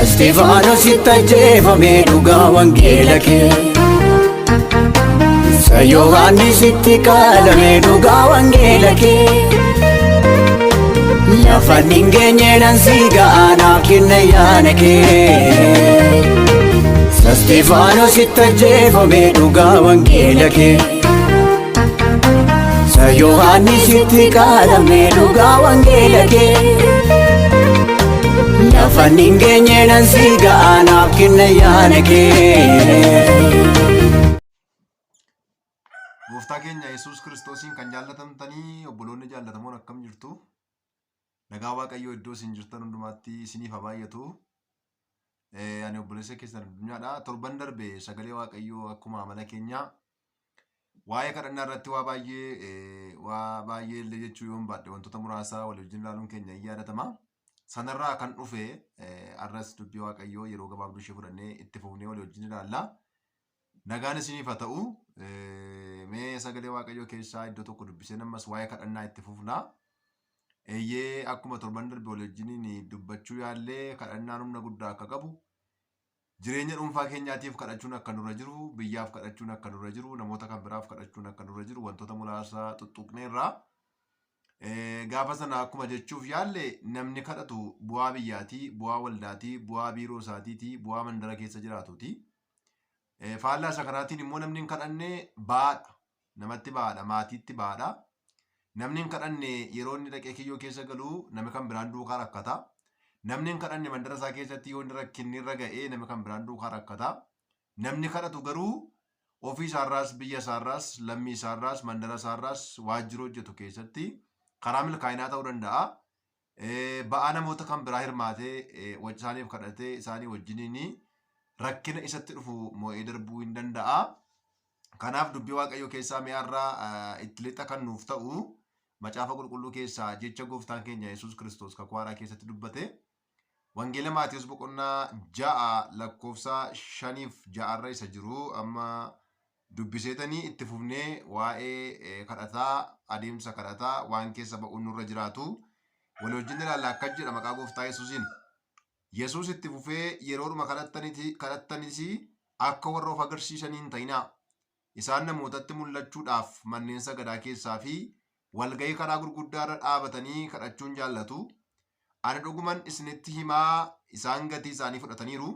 Isxifaanositti ajjeefame dhugaa wangeela kee. Isa Yohaannisitti qaalame dhugaa wangeela kee. Lafa hin geenye nan si ga'a naaf kenna yaana kee. Isa Isxifaanositti ajjeefame dhugaa wangeela kee. Isa Yohaannisitti qaalame dhugaa wangeela kee. Lafa hin geenye nan si ga'a naaf kenna yaana kee. Gooftaa keenya Yesuus Kiristoosiin kan jaallatamtanii obboloonni jaallatamoon akkam jirtu? Nagaa Waaqayyoo iddoo isin jirtan hundumaatti isiniif haa baay'atu. Ani obboleessa keessan addunyaadha. Torban darbe sagalee Waaqayyoo akkuma amala keenyaa waa'ee kadhannaa irratti waa baay'ee waa baay'ee illee jechuu yoon baadhe wantoota muraasa walii wajjin ilaaluun keenya hin yaadatama. Sanarraa kan dhufe har'as dubbii Waaqayyoo yeroo gabaabduu ishee fudhannee itti fufnee walii wajjin ilaalla. Nagaan isiniif haa ta'u. Mee sagalee Waaqayyoo keessaa iddoo tokko dubbiseen ammas waa'ee kadhannaa itti fufna. Eeyyee, akkuma torban darbe walii wajjiniin dubbachuu yaallee, kadhannaan humna guddaa akka qabu, jireenya dhuunfaa keenyaatiif kadhachuun akka nurra jiru, biyyaaf kadhachuun akka nurra jiru, namoota kan biraaf kadhachuun akka nurra jiru wantoota muraasa tuttuqneerra. Gaafa sana akkuma jechuuf yaalle, namni kadhatu bu'aa biyyaatii, bu'aa waldaatii, bu'aa biiroo isaatiitii, bu'aa mandara keessa jiraatuuti. Faallaa isa kanaatiin immoo namni hin kadhanne ba'aadha. Namatti ba'aadha, maatiitti ba'aadha. Namni hin kadhanne yeroo inni dhaqee kiyyoo keessa galu namni kan biraan duukaa rakkata. Namni hin kadhanne mandara isaa keessatti yoo inni rakkinni irra ga'ee namni kan biraan duukaa rakkata. Namni kadhatu garuu ofii isaarraas, biyya isaarraas, lammii isaarraas, mandara isaarraas, waajjira hojjetu keessatti karaa milkaa'inaa ta'uu danda'a. Ba'aa namoota kan biraa hirmaatee isaaniif kadhatee isaanii wajjiniin rakkina isatti dhufu mo'ee darbuu hin danda'a. Kanaaf dubbii Waaqayyoo keessaa mi'aarraa itti lixa kan nuuf ta'u macaafa qulqulluu keessaa jecha gooftaan keenya Yesuus Kiristoos kakuu haaraa keessatti dubbate. Wangeela Maatiyus boqonnaa 6 lakkoofsa 5f 6rra isa jiru amma dubbiseetanii itti fufnee waa'ee kadhataa, adeemsa kadhataa, waan keessa ba'uun nurra jiraatu walii wajjin ilaalla. Akkas jedha maqaa gooftaa Yesuusiin. Yesuus itti fufee, yeroodhuma kadhattanis akka warra of agarsiisanii hin ta'inaa. Isaan namootatti mul'achuudhaaf manneen sagadaa keessaa fi walga'ii karaa gurguddaa irra dhaabatanii kadhachuun jaallatu. Ani dhuguman isinitti himaa, isaan gatii isaanii fudhataniiru.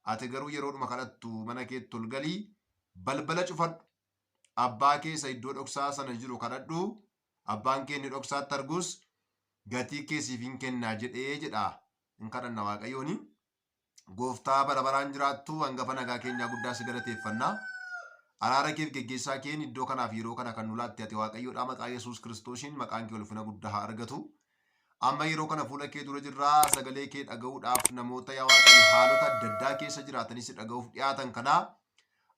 Ati garuu yeroodhuma kadhattu mana keetti ol galii, balbala cufadhu. Abbaa kee isa iddoo dhoksaa sana jiru kadhadhu, abbaan kee inni dhoksaatti argus gatii kee siif hin kennaa jedhee jedha. In kadhanna Waaqayyooni. Gooftaa bara baraan jiraattu, hangafa nagaa keenyaa, guddaa si galateeffanna. Araara keef geggeessaa keen iddoo kanaaf yeroo kana kan nu laatte ati Waaqayyoodha. Maqaa Yesuus Kiristoosiin maqaan kee ulfina guddaa haa argatu. Amma yeroo kana fuula kee dura jirraa sagalee kee dhaga'uudhaaf. Namoota, yaa Waaqayyo, haalota adda addaa keessa jiraatanis dhaga'uuf dhiyaatan kanaa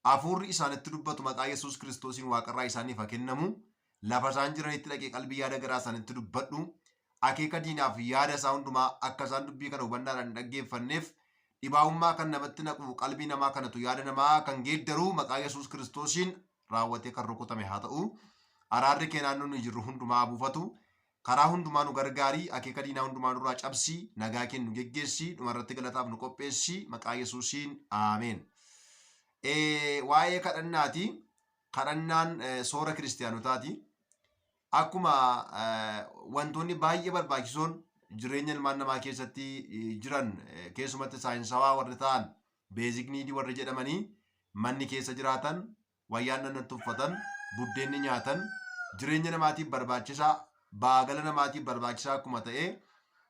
hafuurri isaanitti dubbatu maqaa Yesuus Kiristoosiin waaqarraa isaaniif haa kennamu. Lafa isaan jiranitti dhaqee qalbii yaada garaa isaanitti dubbadhu. Akeeka diinaaf yaada isaa hundumaa akka isaan dubbii kana hubannaadhaan hin dhaggeeffanneef dhibaa'ummaa kan namatti naqu, qalbii namaa kanatu yaada namaa kan geeddaru maqaa Yesuus Kiristoosiin raawwatee kan rukutame haa ta'u. Araarri kee naannoo nuyi jirru hundumaa haa buufatu. Karaa hundumaa nu gargaari, akeeka diinaa hundumaa nurraa cabsi, nagaa keen nu geggeessi, dhumarratti galataaf nu qopheessi, maqaa Yesuusiin, aameen. Waa'ee kadhannaati. Kadhannaan soora kiristiyaanotaati. Akkuma wantoonni baay'ee barbaachisoon jireenya ilmaan namaa keessatti jiran, keessumatti saayinsawaa warri ta'an, basic need warri jedhamanii, manni keessa jiraatan, wayyaan dhannatti uffatan, buddeenni nyaatan jireenya namaatiif barbaachisaa, baagala namaatiif barbaachisaa akkuma ta'e,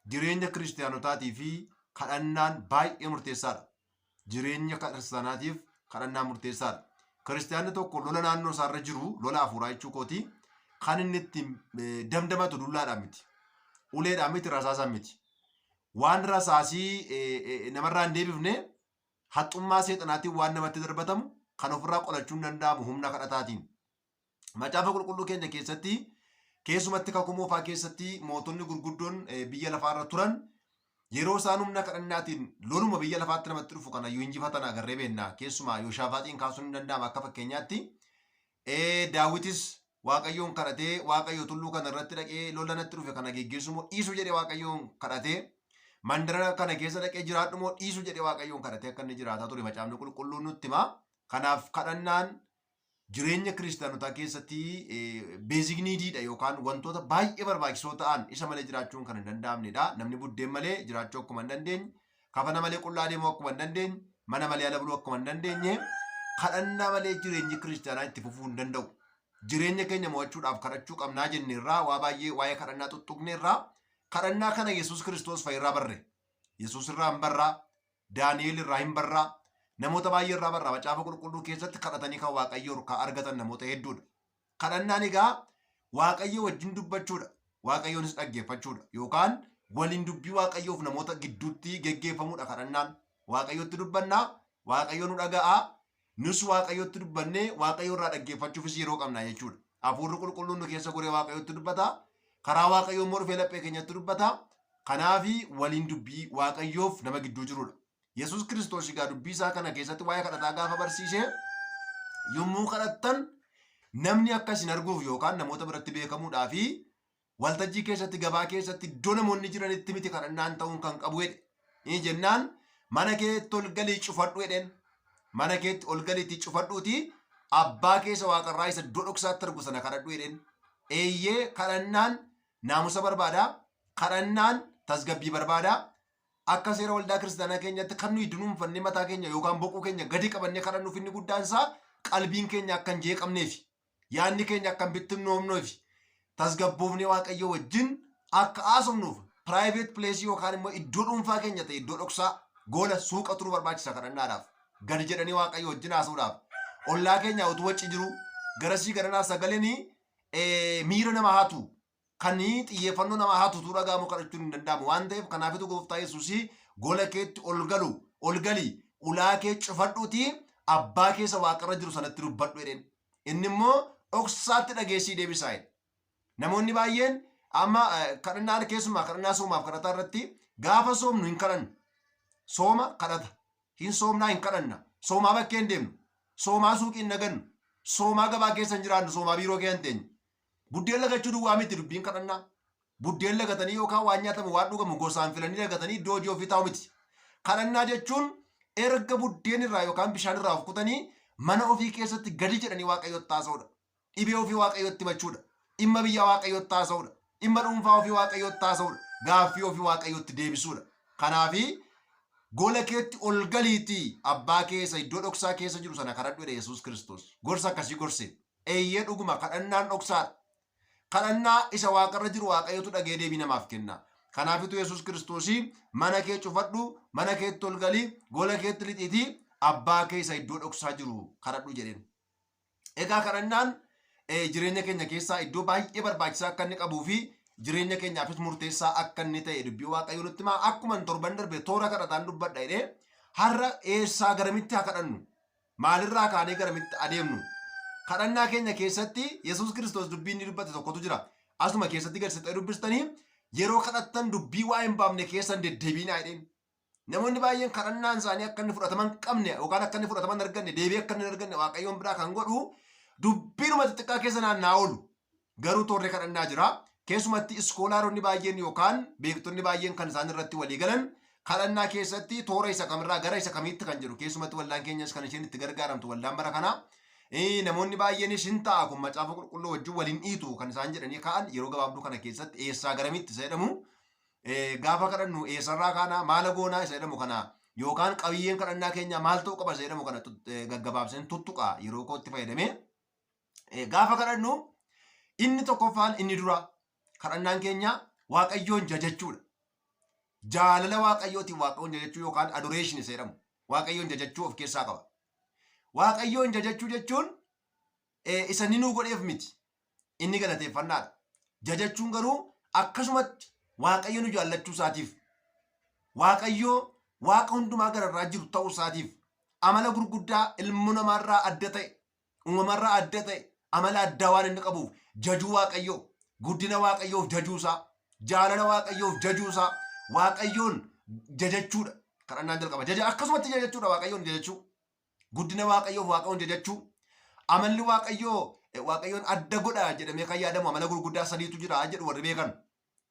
jireenya kiristiyaanotaatii fi kadhannaan baay'ee murteessaadha. Jireenya kiristaanaatiif kadhannaan murteessaadha. Kiristiyaanni tokko lola naannoo isaarra jiru, lola hafuuraa jechuu kooti, kan inni ittiin damdamatu dullaadhaan miti. Uleedhaan miti, rasaasaan miti. Waan rasaasii namarraa hin deebifne, haxxummaa seexanaatiin waan namatti darbatamu kan ofirraa qolachuun danda'amu humna kadhataatiin. Macaafa qulqulluu keenya keessatti, keessumatti kakuu moofaa keessatti, mootonni gurguddoon biyya lafaarra turan yeroo isaan humna kadhannaatiin loluma biyya lafaatti namatti dhufu kana iyyuu injifatan agarree beenna. Keessumaa Yoshaafaaxiin kaasuun hin danda'ama akka fakkeenyaatti. Daawitis Waaqayyoon kadhatee, Waaqayyo tulluu kana irratti dhaqee lola natti dhufe kana geggeessuu moo dhiisuu jedhee Waaqayyoon kadhatee. Mandara kana keessa dhaqee jiraadhu moo dhiisu jedhee Waaqayyoon kadhatee akka inni jiraataa ture macaafni qulqulluun nutti hima. Kanaaf kadhannaan jireenya kiristaanotaa keessatti basic neediidha yookaan wantoota baay'ee barbaachisoo ta'an isa malee jiraachuun kan hin danda'amnedha. Namni buddeen malee jiraachuu akkuma hin dandeenye, kafana malee qullaa deemuu akkuma hin dandeenye, mana malee ala buluu akkuma hin dandeenye, kadhannaa malee jireenyi kiristaanaa itti fufuu hin danda'u. Jireenya keenya mo'achuudhaaf kadhachuu qabnaa jenneerraa waa baay'ee waa'ee kadhannaa tuttuqneerraa kadhannaa kana Yesuus Kiristoos fa'a irraa barre. Yesuus irraa hin barraa, Daani'el irraa hin barraa, namoota baay'ee irraa barraa macaafa qulqulluu keessatti kadhatanii kan Waaqayyo harkaa argatan namoota hedduudha. Kadhannaan egaa Waaqayyo wajjin dubbachuudha. Waaqayyoonis dhaggeeffachuudha. Yookaan waliin dubbii Waaqayyoof namoota gidduutti geggeeffamuudha kadhannaan. Waaqayyotti dubbannaa, Waaqayyo nu dhaga'aa, nus Waaqayyotti dubbannee Waaqayyo irraa dhaggeeffachuufis yeroo qabna jechuudha. Hafuurri qulqulluun nu keessa goree Waaqayyotti dubbata. Karaa Waaqayyoo immoo dhufee laphee keenyatti dubbata. Kanaafi waliin dubbii Waaqayyoof nama gidduu jirudha. Yesuus Kiristoos egaa dubbii isaa kana keessatti waa'ee kadhataa gaafa barsiise yommuu kadhattan namni akka isin arguuf yookaan namoota biratti beekamuudhaa fi waltajjii keessatti gabaa keessatti iddoo namoonni jiranitti miti kadhannaan ta'uun kan qabu jedhe. Inni jennaan mana keetti ol galii cufadhu jedheen. Mana keetti ol galiitii cufadhuutii abbaa keessa waaqarraa isa iddoo dhoksaatti argu sana kadhadhu jedheen. Eeyyee kadhannaan naamusa barbaada. Kadhannaan tasgabbii barbaada. Akka seera waldaa kiristaanaa keenyatti kan nuyi dunuunfannee mataa keenya yookaan boquu keenya gadi qabannee kadhannuuf inni guddaan isaa qalbiin keenya akka hin jeeqamneef yaadni keenya akka hin bittinnoomneef tasgabboofnee Waaqayyo wajjin akka haasofnuuf private place yookaan immoo iddoo dhuunfaa keenya ta'e iddoo dhoksaa gola suuqa turuu barbaachisa kadhannaadhaaf gadi jedhanii Waaqayyo wajjin haasa'uudhaaf ollaa keenya utuu wacci jiru garasii garanaa sagaleen miira nama hatu kan xiyyeeffannoo nama hatutu dhaga'amu kadhachuun hin danda'amu waan ta'eef kanaafitu gooftaa Yesuusii gola keetti ol galu ol gali ulaa kee cufadhuutii abbaa keessa waaqarra jiru sanatti dubbadhu jedheen. Inni immoo dhoksaatti dhageessii deebisaa jedhe. Namoonni baay'een amma kadhannaan keessumaa kadhannaa soomaaf kadhataa irratti gaafa soomnu hin kadhannu. Sooma kadhata. Hin soomnaa hin kadhanna. Soomaa bakkee hin deemnu. Soomaa suuqii hin nagannu. Soomaa gabaa keessa hin jiraannu. Soomaa biiroo keessa hin teenyu. Buddeen lagachuu duwwaa miti dubbiin kadhannaa. Buddeen lagatanii yookaan waan nyaatamu waan dhugamu gosaan filanii lagatanii iddoo hojii ofii taa'u miti. Kadhannaa jechuun erga buddeen irraa yookaan bishaan irraa of kutanii mana ofii keessatti gadi jedhanii Waaqayyotti haasa'uudha. Dhibee ofii Waaqayyotti himachuudha. Dhimma biyya Waaqayyotti haasa'uudha. Dhimma dhuunfaa ofii Waaqayyotti haasa'uudha. Gaaffii ofii Waaqayyotti deebisuudha. Kanaafi gola keetti ol galiitii abbaa keessa iddoo dhoksaa keessa jiru sana kadhadhu jedhe Yesuus Kiristoos. Gorsa akkasii gorse. Eeyyee dhuguma kadhannaan dhoksaadha. Kadhannaa isa waaqarra jiru Waaqayyotu dhagee deebii namaaf kenna. Kanaafitu Yesuus Kiristoosii mana kee cufadhu, mana keetti ol galii, gola keetti lixiitii abbaa kee isa iddoo dhoksaa jiru kadhadhu jedheen. Egaa kadhannaan jireenya keenya keessaa iddoo baay'ee barbaachisaa akka inni qabuu fi jireenya keenyaafis murteessaa akka inni ta'e dubbii Waaqayyoo nutti himaa. Akkuma torban darbe toora kadhataan dubbadha jedhee har'a eessaa garamitti haa kadhannu? Maalirraa kaanee garamitti adeemnu? Kadhannaa keenya keessatti Yesuus Kiristoos dubbii inni dubbate tokkotu jira. Asuma keessatti gadi siqxee dubbistanii yeroo kadhattan dubbii waa hin baafne keessan deddeebiinaa jedheen. Namoonni baay'een kadhannaan isaanii akka inni fudhatama hin qabne yookaan akka inni fudhatama hin arganne deebii akka inni hin arganne Waaqayyoon biraa kan godhu dubbiinuma xixiqqaa keessa naanna'aa oolu. Garuu toorri kadhannaa jira. Keessumatti iskoolaaronni baay'een yookaan beektonni baay'een kan isaan irratti walii galan kadhannaa keessatti toora isa kamirraa gara isa kamiitti kan jedhu keessumatti waldaan keenyas kan isheen itti gargaaramtu waldaan bara kanaa. Namoonni baay'eenis hin ta'a kun macaafa qulqulluu wajjin waliin dhiitu kan isaan jedhanii ka'an yeroo gabaabduu kana keessatti eessaa garamitti isa jedhamu gaafa kadhannu eessarraa kaanaa maala goonaa isa jedhamu kana yookaan qabiyyeen kadhannaa keenyaa maal ta'uu qaba isa jedhamu kana gaggabaabseen tuttuqa yeroo kootti fayyadamee gaafa kadhannu inni tokkoffaan inni dura kadhannaan keenya Waaqayyoon jajachuudha. Jaalala Waaqayyootiin Waaqayyoon jajachuu yookaan adoration isa jedhamu Waaqayyoon jajachuu of keessaa qaba. Waaqayyoon jajachuu jechuun isa inni nuu godheef miti. Inni galateeffannaadha. Jajachuun garuu akkasumatti Waaqayyo nu jaallachuu isaatiif Waaqayyo Waaqa hundumaa gararraa jiru ta'uu isaatiif amala gurguddaa ilmo namaarraa adda ta'e uumamarraa adda ta'e amala addaa waan inni qabuuf jajuu Waaqayyoo guddina Waaqayyoof jajuusaa jaalala Waaqayyoof jajuusaa Waaqayyoon jajachuudha. Kadhannaan jalqaba. Jaja akkasumatti jajachuudha Waaqayyoon jajachuu. Guddina Waaqayyoof Waaqayyoon jajachuu. Amalli Waaqayyoo Waaqayyoon adda godha jedhamee kan yaadamu amala gurguddaa sadiitu jira jedhu warri beekan.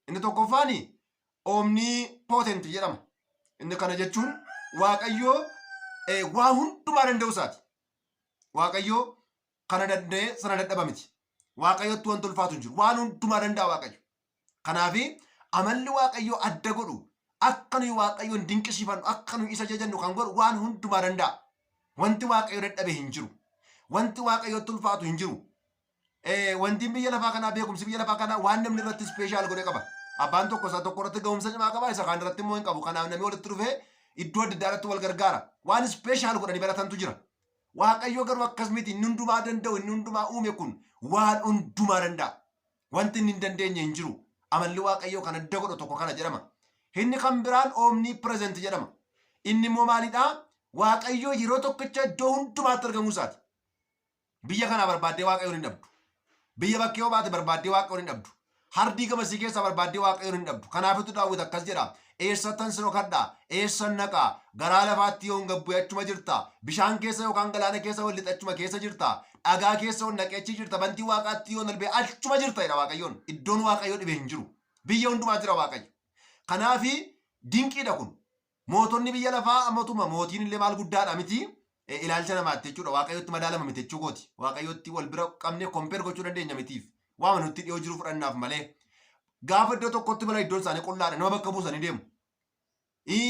Inni tokkoffaani Omnipotent jedhama. Inni kana jechuun Waaqayyoo waa hundumaa danda'u isaati. Waaqayyoo kana danda'ee sana dadhaba miti. Waaqayyotti wanti ulfaatu hin jiru. Waan hundumaa danda'a Waaqayyo. Kanaafi amalli Waaqayyoo adda godhu akka nuyi Waaqayyoon dinqisiifannu akka nuyi isa jajannu kan godhu waan hundumaa danda'a. Wanti Waaqayyo dadhabe hin jiru. Wanti Waaqayyotti ulfaatu hin jiru. Wanti biyya lafaa kanaa beekumsi biyya lafaa kanaa waan namni irratti special godhe qaba. Abbaan tokko isa tokko irratti ga'umsa cimaa qaba isa kaan irratti immoo hin qabu. Kanaaf namni walitti dhufee iddoo adda addaa irratti wal gargaara. Waan special godhanii baratantu jira. Waaqayyo garuu akkas miti inni hundumaa danda'u inni hundumaa uume kun waan hundumaa danda'a. Wanti inni hin dandeenye hin jiru. Amalli Waaqayyoo kan adda godhu tokko kana jedhama. Inni kan biraan omnipresent jedhama. Inni immoo maalidhaa? Waaqayyo yeroo tokkicha iddoo hundumaatti argamuu isaati. Biyya kanaa barbaaddee Waaqayyoon hin dhabdu. Biyya bakkee yoo baate barbaaddee Waaqayyoon hin dhabdu. Hardii gamasii keessaa barbaaddee Waaqayyoon hin dhabdu. Kanaafitu Daawit akkas jedha. Eessattan si dhokadha? Eessan naqaa? Garaa lafaatti yoon gad bu'e achuma jirta. Bishaan keessa yookaan galaana keessa ol lixe achuma keessa jirta. Dhagaa keessa ol naqe achi jirta. Bantii Waaqaatti yoon ol ba'e achuma jirta jedha Waaqayyoon. Iddoon Waaqayyoo dhibe hin jiru. Biyya hundumaa jira Waaqayyo. Kanaafi dinqiidha kun. Mootonni biyya lafaa ammatuma mootiin illee maal guddaadha miti ilaalcha namaatti jechuudha. Waaqayyotti madaalama miti jechuu kooti. Waaqayyotti wal bira qabnee compare gochuu dandeenya mitiif. Waama nutti dhiyoo jiru fudhannaaf malee. Gaafa iddoo tokkotti mala iddoon isaanii qullaadha nama bakka buusanii deemu.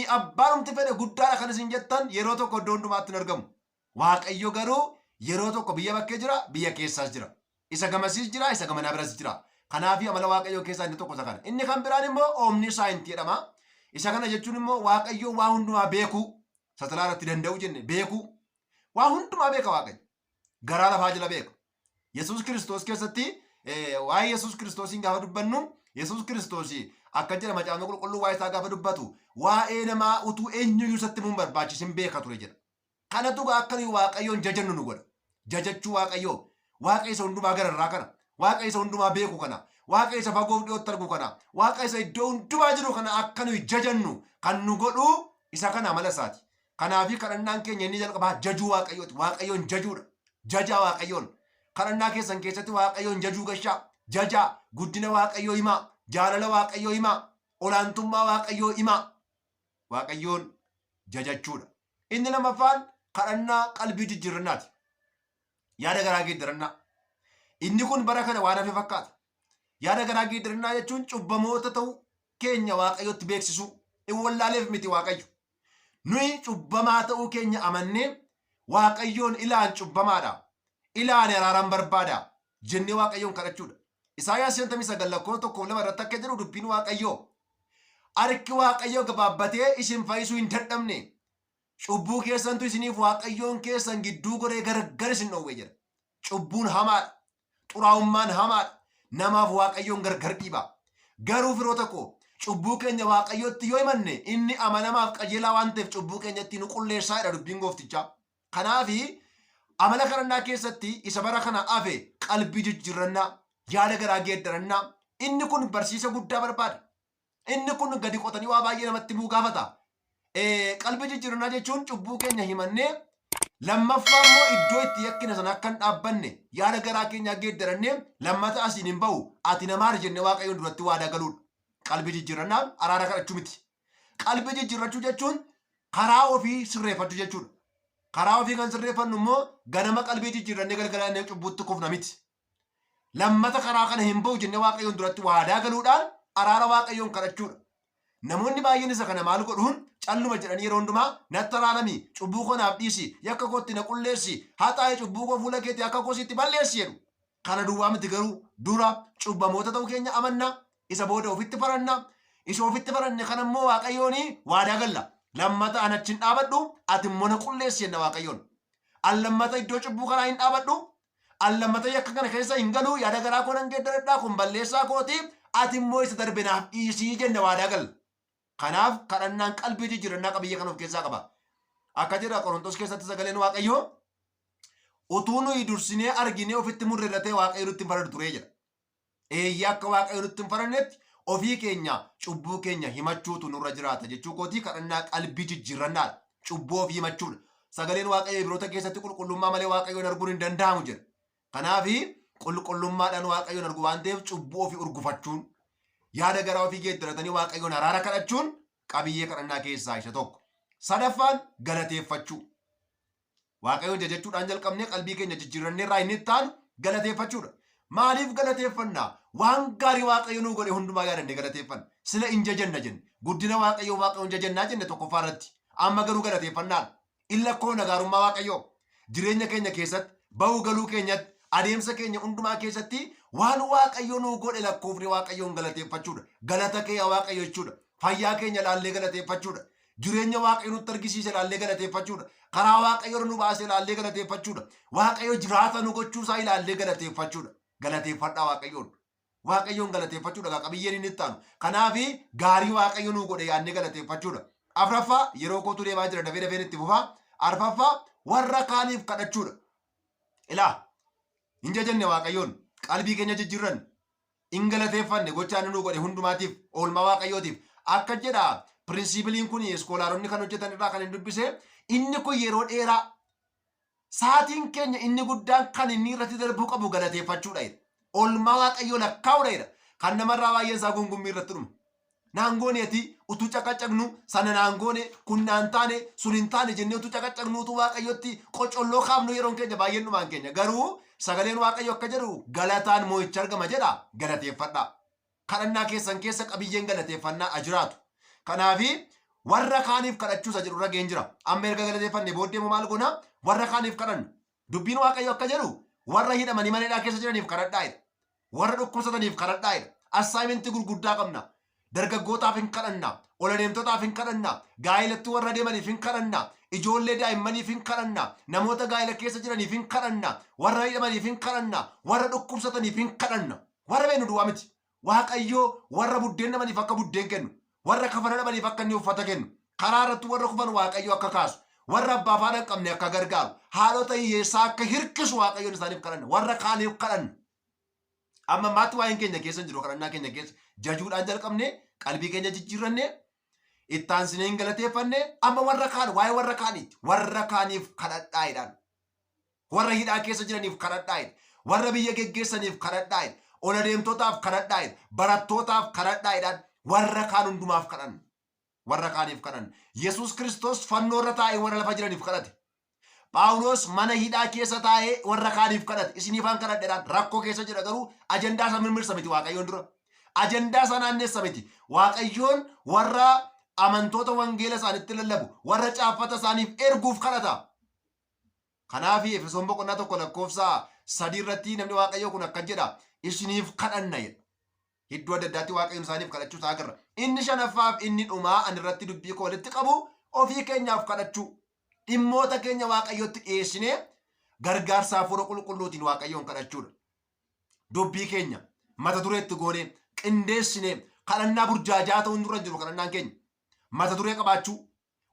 Abbaan fedhe guddaadha kan isin jettan yeroo tokko iddoo hundumaatti hin argamu. Waaqayyo garuu yeroo tokko biyya bakkee jira, biyya keessaas jira. Isa gamasiis jira, isa gamanaa biras jira. Kanaaf amala Waaqayyoo keessaa inni tokko isa kana. Inni kan biraan immoo omniscient jedhama. Isa kana jechuun immoo Waaqayyo waa hundumaa beekuu, satalaa irratti danda'u jenne beekuu. Waa hundumaa beeka Waaqayyo. Garaa lafaa jala beeka. Yesuus Kiristoos keessatti waa'ee Yesuus Kiristoosiin gaafa dubbannu Yesuus Kiristoos akka jedha macaafni qulqulluu waa'ee isaa gaafa dubbatu waa'ee namaa utuu eenyuyyuu isatti himuun barbaachisin beeka ture jedha. Kanatu akka nuyi Waaqayyoon jajannu nu godha. Jajachuu Waaqayyoo. Waaqa isa hundumaa gararraa kana. Waaqa isa hundumaa beeku kana. Waaqa isa fagoof dhiyootti argu kana. Waaqa isa iddoo hundumaa jiru kana akka nuyi jajannu kan nu godhu isa kana amala isaati. Kanaafi kadhannaan keenya inni jalqabaa jajuu Waaqayyooti. Waaqayyoon jajuudha. Jajaa Waaqayyoon. Kadhannaa keessan keessatti Waaqayyoon jajuu gashaa. Jajaa guddina Waaqayyoo himaa. Jaalala Waaqayyoo himaa. Olaantummaa Waaqayyoo himaa. Waaqayyoon jajachuudha. Inni lammaffaan kadhannaa qalbii jijjiirrannaati. Yaada garaa geeddarannaa. Inni kun bara kana waan hafe fakkaata. Yaada garaa geeddarannaa jechuun cubbamoota ta'uu keenya Waaqayyotti beeksisuu. In wallaaleef miti Waaqayyo. Nuyi cubbamaa ta'uu keenya amannee Waaqayyoon ilaan cubbamaadha. Ilaan araaran barbaada jennee Waaqayyoon kadhachuudha. Isaayyaas 59 lakkoofsa 1 2 irratti akka jedhu dubbiin Waaqayyoo. Harki Waaqayyoo gabaabbatee isin fayyisuu hin dadhabne. Cubbuu keessantu isiniif Waaqayyoon keessan gidduu godhee gargar isin dhoowwe jedha. Cubbuun hamaadha. Xuraa'ummaan hamaadha. Namaaf Waaqayyoon gargar dhiiba. Garuu firoota koo cubbuu keenya Waaqayyotti yoo himanne inni amanamaaf qajeelaa waan ta'eef cubbuu keenyatti nu qulleessaa jedha dubbiin gooftichaa. Kanaafi amala kadhannaa keessatti isa bara kana hafe qalbii jijjiirrannaa, yaada garaa geeddarannaa inni kun barsiisa guddaa barbaada. Inni kun gadi qotanii waa baay'ee namatti himuu gaafata. Qalbii jijjiirrannaa jechuun cubbuu keenya himannee lammaffaa immoo iddoo itti yakkina sana akka hin dhaabbanne yaada garaa keenyaa geeddarannee lammata asiin hin ba'u ati namaar jennee Waaqayyoon duratti waadaa galuudha. Qalbii jijjiirrannaan araara kadhachuu miti. Qalbii jijjiirrachuu jechuun karaa ofii sirreeffachuu jechuudha. Karaa ofii kan sirreeffannu immoo ganama qalbii jijjiirrannee galgala cubbuutti kufna miti. Lammata karaa kana hin ba'u jennee Waaqayyoon duratti waadaa galuudhaan araara Waaqayyoon kadhachuudha. Namoonni baay'een isa kana maal godhuun calluma jedhanii yeroo hundumaa natti araarami, cubbuu koo naaf dhiisi, yakka kootti na qulleessi, haxaa'i cubbuu koo fuula keetii akka kosiitti balleessi jedhu. Kana duwwaa miti garuu dura cubbamoota ta'uu keenya amanna, isa booda ofitti faranna, isa ofitti faranne kana immoo Waaqayyoon waadaa galla. Lammata an achi hin dhaabadhu, ati immoo na qulleessi jenna Waaqayyoon. An lammata iddoo cubbuu kanaa hin dhaabadhu, an lammata yakka kana keessa hin galu, yaada garaa koo nan geeddaradhaa, kun balleessaa kooti, ati immoo isa darbe naaf dhiisii jenna waadaa galla. Kanaaf kadhannaan qalbii jijjiirannaa qabiyyee kan of keessaa qaba. Akka jedha Qorontos keessatti sagaleen Waaqayyoo utuu nuyi dursinee arginee ofitti murre ta'e Waaqayyo nutti hin faradu ture jedha. Eeyyee akka Waaqayyo nutti hin farannetti ofii keenya cubbuu keenya himachuutu nurra jiraata jechuu kootii kadhannaa qalbii jijjiirrannaadha. Cubbuu ofii himachuudha. Sagaleen Waaqayyo Ibroota keessatti qulqullummaa malee Waaqayyoon arguun hin danda'amu jedha. Kanaaf qulqullummaadhaan Waaqayyoon argu waan ta'eef cubbuu ofii urgufachuun Yaada garaa ofii geeddaratanii Waaqayyoon araara kadhachuun qabiyyee kadhannaa keessaa isa tokko. Sadaffaan galateeffachuu. Waaqayyoon jajachuudhaan jalqabnee qalbii keenya jijjiirrannee irraa inni itti aanu galateeffachuudha. Maaliif galateeffannaa? Waan gaarii Waaqayyo nuu godhe hundumaa yaadannee galateeffanna. Sila in jajanna jenne. Guddina Waaqayyoo Waaqayyoon jajannaa jenne tokkoffaa irratti. Amma garuu galateeffannaadha. In lakkoofna gaarummaa Waaqayyoo. Jireenya keenya keessatti, ba'uu galuu keenyatti, adeemsa keenya hundumaa keessatti waan Waaqayyo nuu godhe lakkoofne Waaqayyoon galateeffachuudha. Galata kee yaa Waaqayyo jechuudha. Fayyaa keenya ilaallee galateeffachuudha. Jireenya Waaqayyo nutti argisiise ilaallee galateeffachuudha. Karaa Waaqayyo irra nu baase ilaallee galateeffachuudha. Waaqayyo jiraata nu gochuusaa ilaallee galateeffachuudha. Galateeffadhaa Waaqayyoon. Waaqayyoon galateeffachuudha egaa qabiyyeen inni itti aanu. Kanaaf gaarii Waaqayyo nuu godhe yaadnee galateeffachuudha. Afraffaa yeroo kootu deemaa jira dafee dafeen itti fufaa. Arfaffaa warra kaaniif kadhachuudha. Ilaa hin jajanne Waaqayyoon qalbii keenya jijjiirranne hin galateeffanne gochaa inni nuu godhe hundumaatiif oolmaa Waaqayyootiif akka jedha pirinsipiliin kun iskoolaaronni kan hojjetan irraa kan hin dubbise inni kun yeroo dheeraa Saatiin keenya inni guddaan kan inni irratti darbuu qabu galateeffachuudha jedha. Oolmaa Waaqayyoo lakkaa'uudha jedha. Kan namarraa baay'een isaa gungummii irratti dhuma. Naan goone ati utuu caqacaqnu sana naan goone kun naan taane sun hin taane jennee utuu caqacaqnu utuu Waaqayyotti qocolloo kaafnu yeroon keenya baay'een dhumaan keenya. Garuu sagaleen Waaqayyo akka jedhu galataan moo'icha argama jedha galateeffadhaa. Kadhannaa keessan keessa qabiyyeen galateeffannaa a jiraatu. Kanaafi warra kaaniif kadhachuu isa jedhu irra ga'een jira. Amma erga galateeffanne booddee immoo maal goona? Warra kaaniif kadhanna. Dubbiin Waaqayyo akka jedhu warra hidhamanii mana hidhaa keessa jiraniif kadhadhaa jedha. Warra dhukkubsataniif kadhadhaa jedha. Assaayimentii gurguddaa qabna. Dargaggootaaf hin kadhanna. Ol adeemtotaaf hin kadhanna. Gaa'elatti warra deemaniif hin kadhanna. Ijoollee daa'immaniif hin kadhanna. Namoota gaa'ela keessa jiraniif hin kadhanna. Warra hidhamaniif hin kadhanna. Warra dhukkubsataniif hin kadhanna. Warra beeknu duwwaa miti. Waaqayyo warra buddeen dhabaniif akka buddeen kennu, warra kafana dhabaniif akka inni uffata kennu, karaa irratti warra kufan Waaqayyo akka kaasu, warra abbaa fi haadha hin qabne akka gargaaru, haadhota hiyyeessaa akka hirkisu Waaqayyoon isaaniif kadhanna. Warra kaaniif kadhanna. Amma ammaatti waa'een keenya keessa hin jiru kadhannaa keenya keessa jajuudhaan jalqabne qalbii keenya jijjiirranne itti aansinee hin galateeffanne amma warra kaan waa'ee warra kaaniitti warra kaaniif kadhadhaa jedhaan. Warra hidhaa keessa jiraniif kadhadhaa jedhe. Warra biyya geggeessaniif kadhadhaa jedhe. Ol adeemtotaaf kadhadhaa jedhe. Barattootaaf kadhadhaa jedhaan warra kaan hundumaaf kadhanna. Warra kaaniif kadhanna. Yesuus Kiristoos fannoo irra taa'ee warra lafa jiraniif kadhate. Phaawulos mana hidhaa keessa taa'ee warra kaaniif kadhate. Isiniifaan kadhadhe jedhaan rakkoo keessa jira garuu ajandaa isaa mirmirsa miti Waaqayyoon dura. Ajandaa isaa naanneessa miti. Waaqayyoon warra amantoota wangeela isaanitti lallabu, warra caaffata isaaniif erguuf kadhata. Kanaaf Efesoon boqonnaa 1 lakkoofsa 3 irratti namni Waaqayyoo kun akkas jedha, isiniif kadhanna jedha. Iddoo adda addaatti Waaqayyoon isaaniif kadhachuu isaa agarra. Inni shanaffaaf inni dhumaa ani irratti dubbii koo walitti qabu ofii keenyaaf kadhachuu. Dhimmoota keenya Waaqayyotti dhiyeessinee gargaarsa hafuura qulqulluutiin Waaqayyoon kadhachuudha. Dubbii keenya mata dureetti goonee qindeessinee kadhannaa burjaajaa ta'uun dura jiru kadhannaan keenya mata duree qabaachuu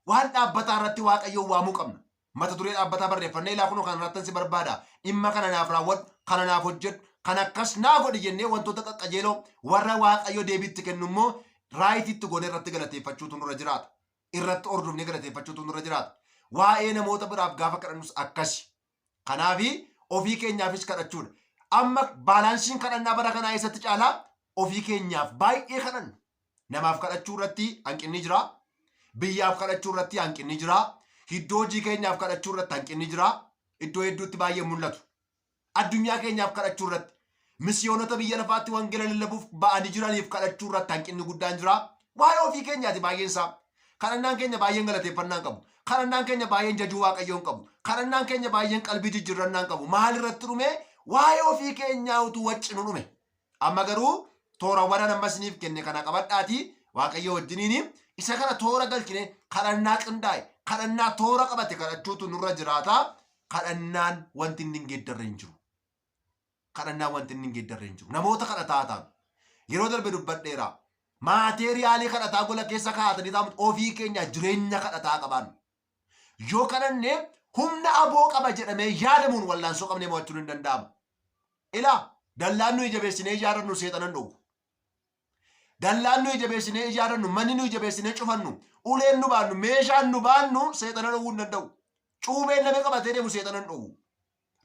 Waan dhaabbataa irratti Waaqayyoon waamuu qabna. Mata duree dhaabbataa barreeffannee ilaa kunoo kana irrattan si barbaada. Dhimma kana naaf raawwadhu, kana naaf hojjedhu, kan akkas naa godhi jennee wantoota qaqqajeeloo warra Waaqayyo deebiitti kennu immoo raayitiitti goonee irratti galateeffachuutu nurra jiraata. Irratti hordofnee galateeffachuutu nurra jiraata. Waa'ee namoota biraaf gaafa kadhannus akkasi. Kanaafi ofii keenyaafis kadhachuudha. Amma baalaansiin kadhannaa bara kanaa eessatti caalaa ofii keenyaaf baay'ee kadhanna. Namaaf kadhachuu irratti hanqinni jira. Biyyaaf kadhachuu irratti hanqinni jira. Iddoo hojii keenyaaf kadhachuu irratti hanqinni jira. Iddoo hedduutti baay'ee mul'atu. Addunyaa keenyaaf kadhachuu irratti, misiyoonota biyya lafaatti wangeela lallabuuf ba'anii jiraniif kadhachuu irratti hanqinni guddaan jira. Waa'ee ofii keenyaati baay'een isaa. Kadhannaan keenya baay'een galateeffannaa hin qabu. Kadhannaan keenya baay'een jajuu Waaqayyoo hin qabu. Kadhannaan keenya baay'een qalbii jijjiirrannaa hin qabu. Maal irratti dhume? Waa'ee ofii keenyaa utuu waccinu dhume. Amma garuu toorawwan an amma isiniif kenne kana qabadhaatii Waaqayyo wajjiniin isa kana toora galchine kadhannaa qindaa'e, kadhannaa toora qabate kadhachuutu nurra jiraata. Kadhannaan wanti inni hin geeddarre hin jiru. Kadhannaan wanti inni hin geeddarre hin jiru. Namoota kadhataa ta'an. Yeroo darbe dubbadheera. Maateeriyaalii kadhataa gola keessa kaa'atanii taa'u ofii keenya jireenya kadhataa qabaannu. Yoo kadhanne humna aboo qaba jedhamee yaadamuun wallaansoo qabnee mo'achuun hin danda'amu. Ilaa dallaan nuyi jabeessinee ijaarrannu seexana hin dhowwu. Dallaan nuyi jabeessinee ijaarrannu, manni nuyi jabeessinee cufannu, uleen nu baannu, meeshaan nu baannu seexana dhowwuu hin danda'u. Cuubeen namni qabatee deemu seexana hin dhowwu.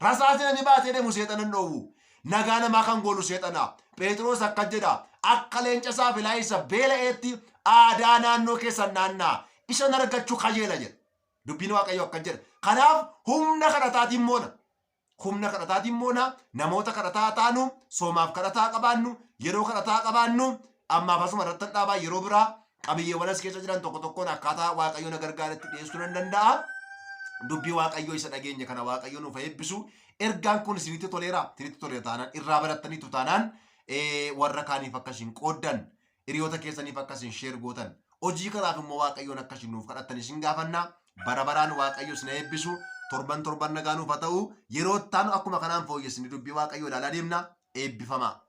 Rasaasni namni baatee deemu seexana hin dhowwu. Nagaa namaa kan goolu seexana. Phexros akkas jedha, akka leenca saafilaa isa beela'eetti aadaa naannoo keessan naannaa isan argachuu kajeela jedha. Dubbiin Waaqayyoo akkas jedha. Kanaaf humna kadhataatiin moona. Humna kadhataatiin moona, namoota kadhataa taanu, soomaaf kadhataa qabaannu, yeroo kadhataa qabaannu, ammaaf asuma irratti dhaabaa yeroo biraa qabiyyeewwan as keessa jiran tokko tokkoon akkaataa Waaqayyo na gargaaretti dhiyeessuu nan danda'a. Dubbii Waaqayyoo isa dhageenye kana Waaqayyo nuuf eebbisu. Ergaan kun isinitti toleera, isinitti toleera taanaan irraa barattaniitu taanaan warra kaaniif akka isin qooddan, hiriyoota keessaniif akka isin share gootan, hojii kanaaf immoo Waaqayyoon akka isin nuuf kadhattan isin gaafanna. Bara baraan Waaqayyo isin eebbisu. Torban torban nagaa nuuf haa ta'u. Yeroo itti aanu akkuma kanaan fooyyessine dubbii Waaqayyoo ilaalaa deemna. Eebbifamaa.